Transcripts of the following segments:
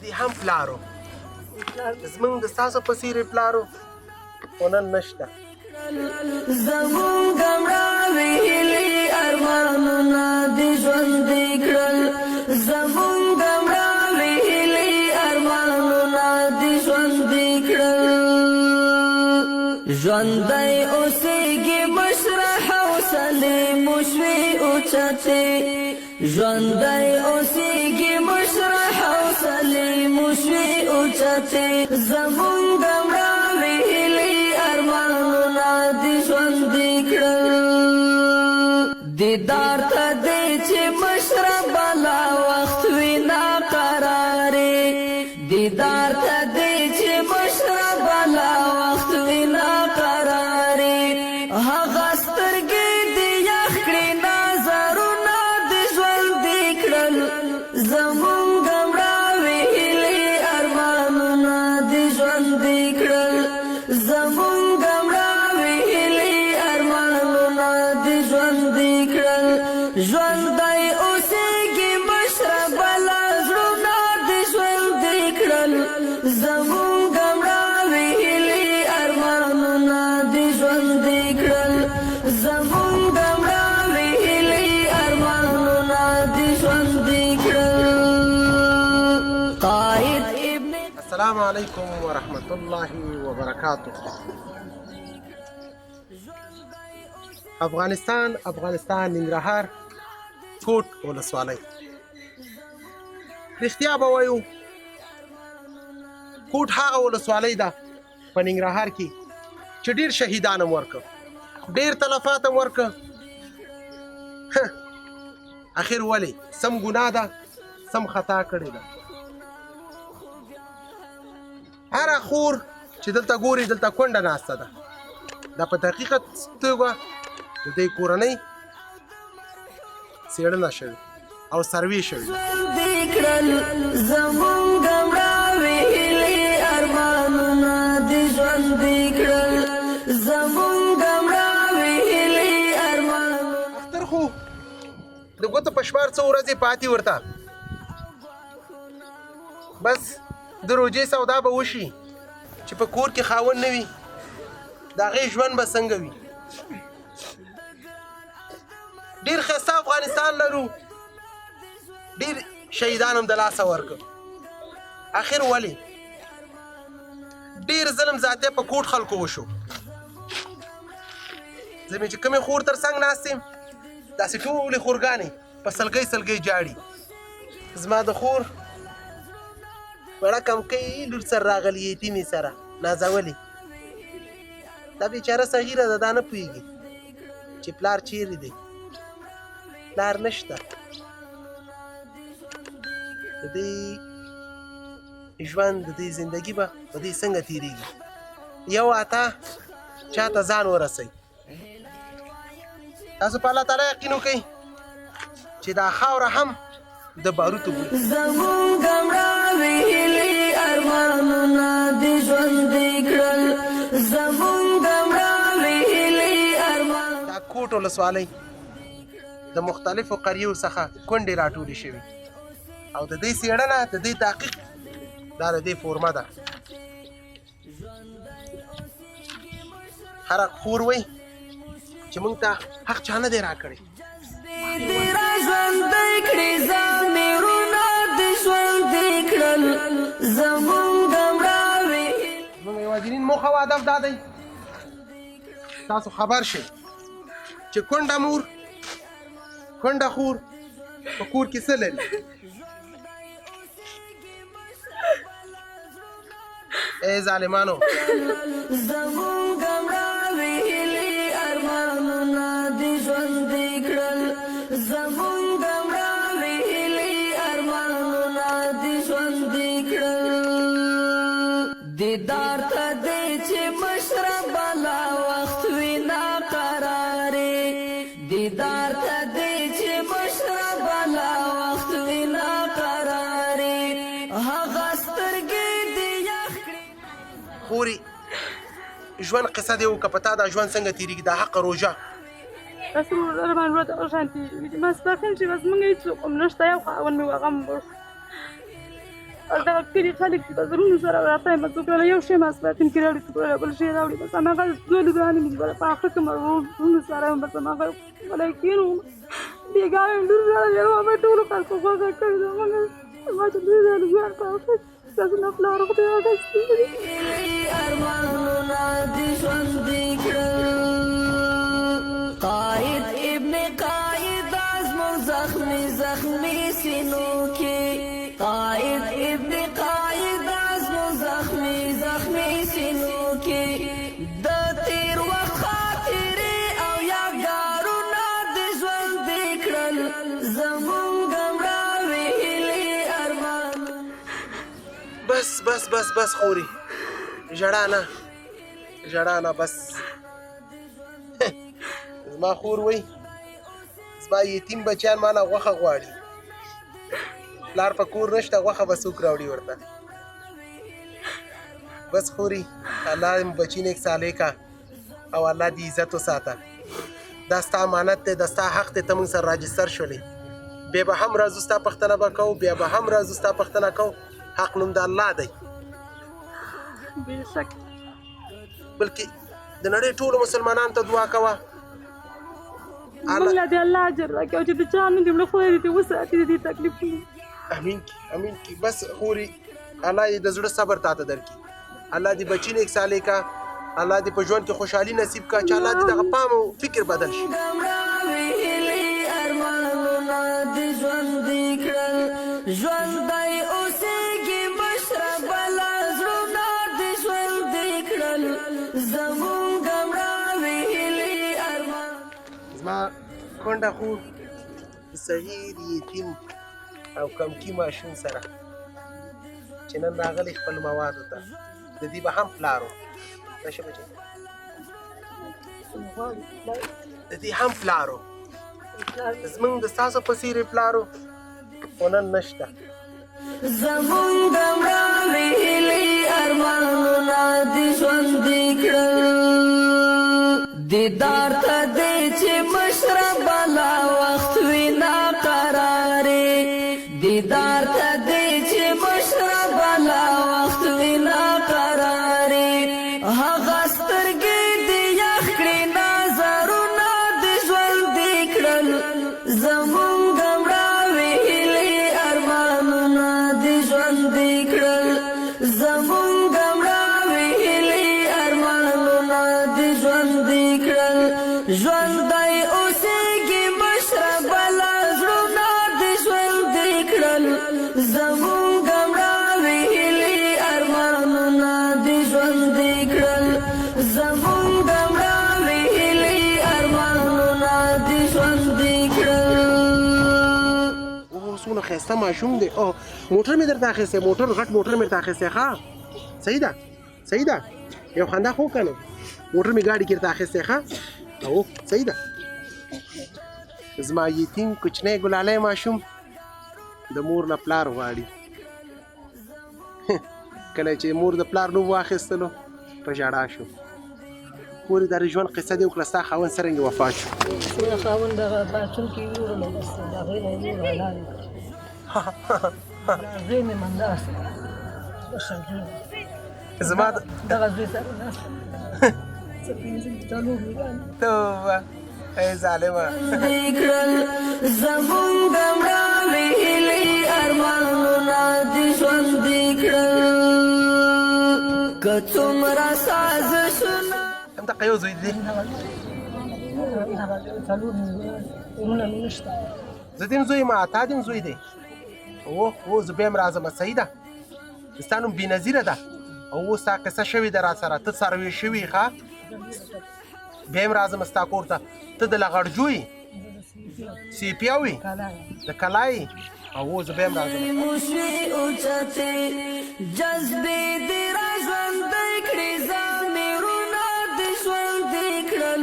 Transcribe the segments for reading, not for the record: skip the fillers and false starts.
دې هم پلار و، زمونږ د ستاسو په څېر یې پلار و، خو نن نشته. زمونږ مړاوي هیلې ارمانونه دې ژوندي کړل، زمونږ مړاوي هیلې ارمانونه دې ژوندي کړل. ژوندی اوسېږي مشره حوصلې مو شوې اوچتې، ژوندی اوسېږي مشره حوصلې مو شوې اوچتې. زمونږ مړاوي هیلې ارمانونه دې ژوندي کړل. دیدار ته دې چې مشره بلا وخت وي ناقرارې، دیدار ته دې چې مشره بلا وخت وي ناقرارې. هغه سترګې دې یخ کړې نظرونه دې ژوندي کړل، زمونږ مړاوي هیلې ارمانونه دې ژوندي کړل، زمونږ مړاوي هیلې ارمانونه دې ژوندي کړل. ژوندی اوسېږي مشره بلا زړونه دې ژوندي کړل، زمونږ مړاوي هیلې ارمانونه دې ژوندي کړل، زمونږ مړاوي هیلې ارمانونه دې ژوندي کړل. قائد ابن السلام علیکم ورحمت الله وبرکاته. افغانستان، افغانستان، ننګرهار کوټ ولسوالۍ. رښتیا به وایو، کوټ هغه ولسوالۍ ده په ننګرهار کې چې ډیر شهیدان هم ورکړه، ډیر تلفات هم ورکړه. اخر ولې سم ګناه ده، سم خطا کړې ده. هره خور چې دلته ګوري، دلته کونډه ناسته ده، دا په دقیقه توګه د دې کورنۍ څېړنه شوې او سروې شوې ده. ژوندي کړل، زمونږ مړاوي هیلې ارمانونه دې ژوندي کړل، زمونږ مړاوي هیلې ارمانونه. اختر خو د ګوتو په شمار څو ورځې پاتې ورته، بس د روژې سودا به وشي. چې په کور کې خاوند نه وي، د هغې ژوند به څنګه وي؟ ډېر ښایسته افغانستان لرو، ډېر شهیدان هم د لاسه ورکړ، اخر ولې؟ ډېر ظلم زیاتی په کوټ خلکو وشو. زه مې چې کومې خور تر څنګ ناست یم، داسې ټولې خورګانې په سلګۍ سلګۍ جاړي. زما د خور وړه کمکۍ لور سره راغلي، یتیمې سره نازولې. دا بیچاره صغیره ده، دا نه پوهېږي چې پلار چیرې دی. پلار نشته. د دې ژوند، د دې زندگی به په دې څنګه تیریږي؟ یو عطا چاته ځان ورسوي. تاسو په الله تعالی یقین وکړئ چې دا خاوره هم د باروتو بوی. زمونږ مړاوي هیلې ارمانونه دې ژوندي کړل، زمونږ مړاوي هیلې ارمانونه. دا کوټ ولسوالۍ د مختلفو قریو څخه کونډې راټولې شوي او د دې څېړنه، د دې تحقیق دا د دې فورمه ده. هره خور وایي چې موږ ته حق چا نه دی راکړی. دې را ژوندی کړې، ضمیرونه دې ژوندي کړل، زمونږ مړاوي. زموږ یوازینی موخه او هدف دا دی، تاسو خبر شئ چې کونډه مور، کونډه خور په کور کې څه لري. ای ظالمانو، زمونږ مړاوي هیلې ارمانونه دې ژوندي کړل، زمونږ مړاوي هیلې ارمانونه دې ژوندي کړل. دیدار ته دې چې مشره بلا وخت وي ناقرارې، دیدار ته دې چې مشره بلا وخت وي ناقرارې. هغه سترګې دې یخ کړې. خورې، ژوند قصه دی وکړه، په تا دا ژوند څنګه تېرېږي، دا حق روژه؟ بس ورور باندې ورته شان تېرېږي. ماسپښین چې بس موږ هېڅوک هم نشته، یو خاوند مې و، هغه هم مړ شو. بس دغه کلي خلک چې بس وروڼو سره راته یې بس وکړله، یو شی ماسپښین کې راوړي، څوک بل شی راوړي، بس هماغه دوه لورانې مې چې په اخره کې وروڼو سره یم، بس هماغه غلی کښېنوم. بېګا مې لور راغله، ما ټولو خلکو خوښه کړې ده، موږ ما چې لور راغله ځان په اخره تاسو نه پلار خدای اخیستی. ارمانونه دې ژوندي کړل، قاید ابن قاید زموږ زخمي زخمي سینو کې، قاید ابن قاید زموږ زخمي زخمي سینو کې، د تیر وخت خاطرې او یادګارونه دې ژوندي کړل، زموږ مړاوې هیلې ارمانونه. بس بس بس بس خوري، ژړا نه، ژړا نه، بس. زما خور وایي زما یتیم بچیان ما نه غوښه غواړي، پلار په کور نشته، غوښه به څوک راوړي ورته؟ بس خوري، الله دې بچي نیک صالح کا او الله دې عزت وساته. دا ستا امانت دی، دا ستا حق دی، ته موږ سره راجستر شولې. بیا به هم راځو ستا پوښتنه به کوو، بیا به هم راځو ستا پوښتنه کوو. حق نوم د الله دی. بېشک. بلکې د نړۍ ټولو مسلمانانو ته دعا کوه. موږ له دې الله اجر راکړي، او چې د چا نه دې مړه خدای دې وساتي د دې تکلیفونو. امین کی، امین کی. بس خوري، الله دې د زړه صبر تاته درکړي، الله دې بچي نیک صالح کا، الله دې په ژوند کې خوشحالي نصیب کا، چې الله دې دغه پام او فکر بدل شي. مړاوې هیلې ارمانونه دې ژوندي کړل، ژوندی اوسېږي مشره بلا زړونه دې ژوندي کړل، زموږ مړاوې هیلې ارمان. زما کونډه خور صغیر یتیم او کمکي ماشوم سره چې نن راغلی خپل موادو ته، د دې به هم پلار و. راشه بچی، د دې هم پلار و، زمونږ د ستاسو په څېر یې پلار و، خو نن نشته. زموږ مړاوې هیلې ارمانونه دې ژوندي کړل، دیدار ته دې چې مشره بلا وخت وي ناقرارې، دیدار ته دې چې مشره بلا وخت وي ناقرارې، هغه سترګې دې یخ کړې نظرونه دې ژوندي کړل، زموږ مړاوې هیلې ارمانونه دې ژوندي کړل، زموږ مړاوې هیلې ارمانونه دې ژوندي کړل، ژوندی اوسېږي مشره بلا زړونه دې ژوندي کړل، زموږ مړاوې هیلې ارمانونه دې ژوندي کړل، زموږ مړاوې هیلې ارمانونه دې ژوندي کړل. اوه څونه ښایسته ماشوم دی. او موټر مې درته اخیستی، موټر غټ موټر مې درته اخیستی. ښه صحیح ده، صحیح ده، یو خندا خو که نه، موټر مې ګاډي کې درته اخیستی. ښه او صحیح ده. زما یتیم کوچنی ګلالی ماشوم د مور نه پلار غواړي. کله چې مور د پلار نوم واخیستلو په ژړا شو. خورې د ژوند قصه دې وکړه، ستا خاوند څرنګه وفات شو؟ زما خاوند دغه پاڅون کې یوړلو، بس د هغې نه یې وړل. زوی مې منداس مشر زوی زما دغه زوی سره ناست، څه پنځه څلور لوران. توبه ای ظالمه. کړل زمونږ مړاوې هیلې ارمانونه دې ژوندي کړل، که څومره سازشونه. همدغه یو زوی دی؟ دغه څلور ورونه مې نشته. زه دې هم زوی یم، عطا دې هم زوی دی. اوه اوه زه بیا هم راځم. صحیح ده، ستا نوم بېنظیره ده او اوس ستا قصه شوې ده راسره، ته سروې شوې. ښه بیا هم راځم ستا کور ته. ته د لغړجوی سیپیا وي د کلا یې. او زه بیا هم راځم. موشي اوچتې جذبې دې را ژوندۍ کړې، ضمیرونه دې ژوندي کړل،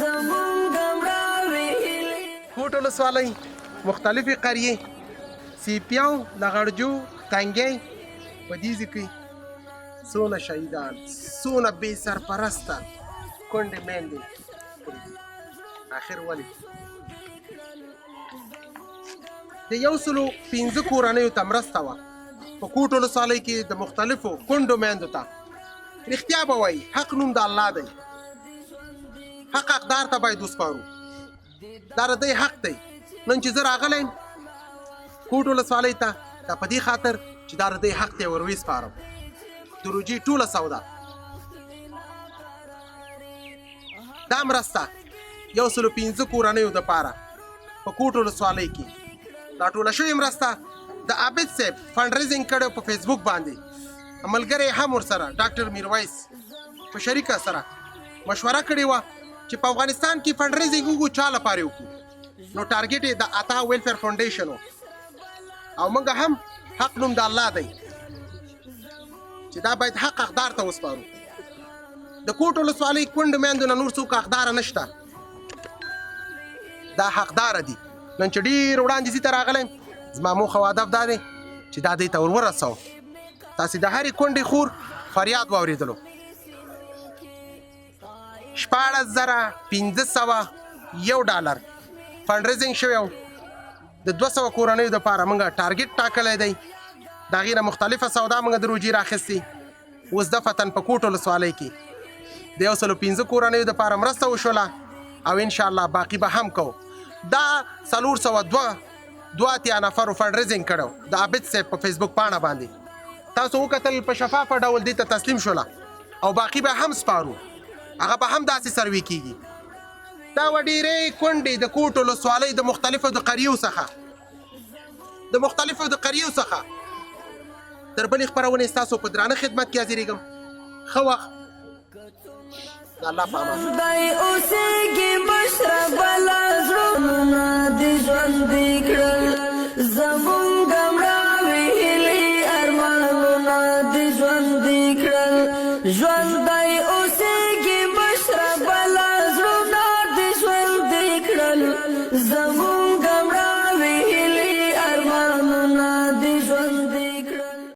زمونږ مړاوې هیلې. کوټ ولسوالۍ مختلفې قریې سیپیاو، لغړجو، تنګی، په دې ځای کې څونه شهیدان، څونه بې سرپرسته کونډې میندې. آخر ولې د 105 کورنیو ته مرسته وه؟ په کوټ ولسوالۍ کې د مختلفو کونډو میندو ته. رښتیا به وایي، حق نوم د الله دی، حق حقدار ته باید وسپارو، دا د دی حق دی. نن چې زه راغلی یم کوټ ولسوالۍ ته، دا په دې خاطر چې دا د دی حق دی ور وسپارم. د روجې ټوله سودا، دا مرسته 105 کورنیو دپاره په کوټ ولسوالۍ کې دا ټوله شوې مرسته د عابد صاحب fundraising کړی په فیسبوک باندې، ملګری هم ورسره ډاکټر میرویس په شریکه سره مشوره کړې وه چې په افغانستان کې fundraising وکړو، چا لپاره وکړو. نو target یې د عطا Welfare Foundation و، او موږ هم حق نوم د الله دی چې دا باید حق حقدار ته وسپارو. د کوټ ولسوالۍ کونډو میندو نه نور څوک حقداره نشته، دا حقداره دي. نن چې ډېر وړاندې ځي ته راغلی، زما موخه او هدف دا دی چې دا دی ته ور ورسوم. تاسې د هرې کونډې خور فریاد واورېدلو. 16,501 ډالر fundraising شوی و. د 200 کورنیو دپاره موږ target ټاکلی دی. د هغې نه مختلفه سودا موږ د روجې راخیستې. اوس دفعتاً په کوټ ولسوالۍ کې د 105 کورنیو دپاره مرسته وشوله او انشاءالله باقي به هم کوو. دا 402 نفرو fundraising کړی د عابد صاحب په فیسبوک پاڼه باندې. تاسو وکتل په شفافه ډول دې ته تسلیم شوله او باقي به هم سپارو، هغه به هم داسې سروې کیږي. دا وه ډېرې کونډې د کوټ ولسوالۍ د مختلفو د قریو څخه، د مختلفو د قریو څخه. تر بلې خپرونې ستاسو په درانه خدمت کې حاضرېږم. ښه وخت، د الله په امان. ژوندی اوسېږي مشره بلا زړونه دې ژوندي کړل، زمونږ مړاوي هیلې ارمانونه دې ژوندي کړل. ژوندی اوسېږي مشره بلا زړونه دې ژوندي کړل، زمونږ